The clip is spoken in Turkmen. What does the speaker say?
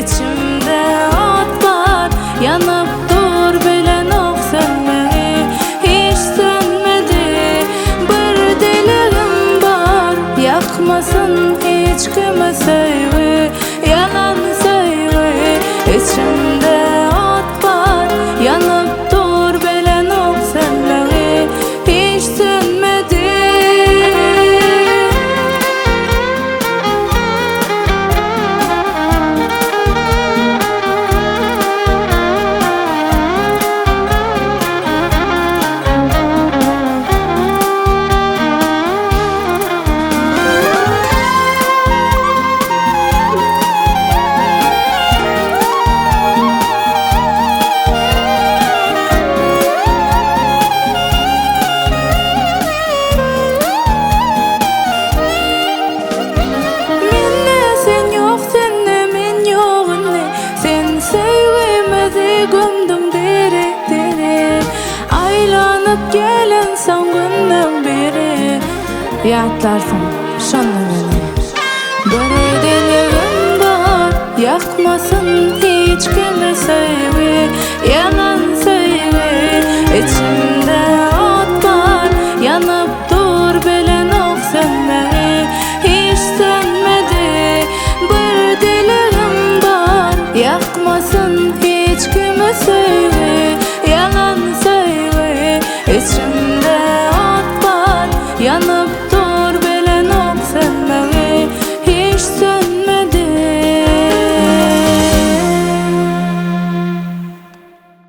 Içimde ot bar, ýanyp dur bilenok sönmegi Hiç sönmedi. Bir dilegim bar, ýakmasyn hiç kimi söýgi, ýalan söýgi. Içimde ot bar, ýanyp dur bilenok sönmegi Hiç sönmedi. Mende sen ýok sende men ýok indi Sen söýgimizi gömdüň diri diri Aýlanyp gelensoň günleň biri Ýatlarsyň şonda meni Bir dilegim bar ýakmasyn hiç kimi söýgi.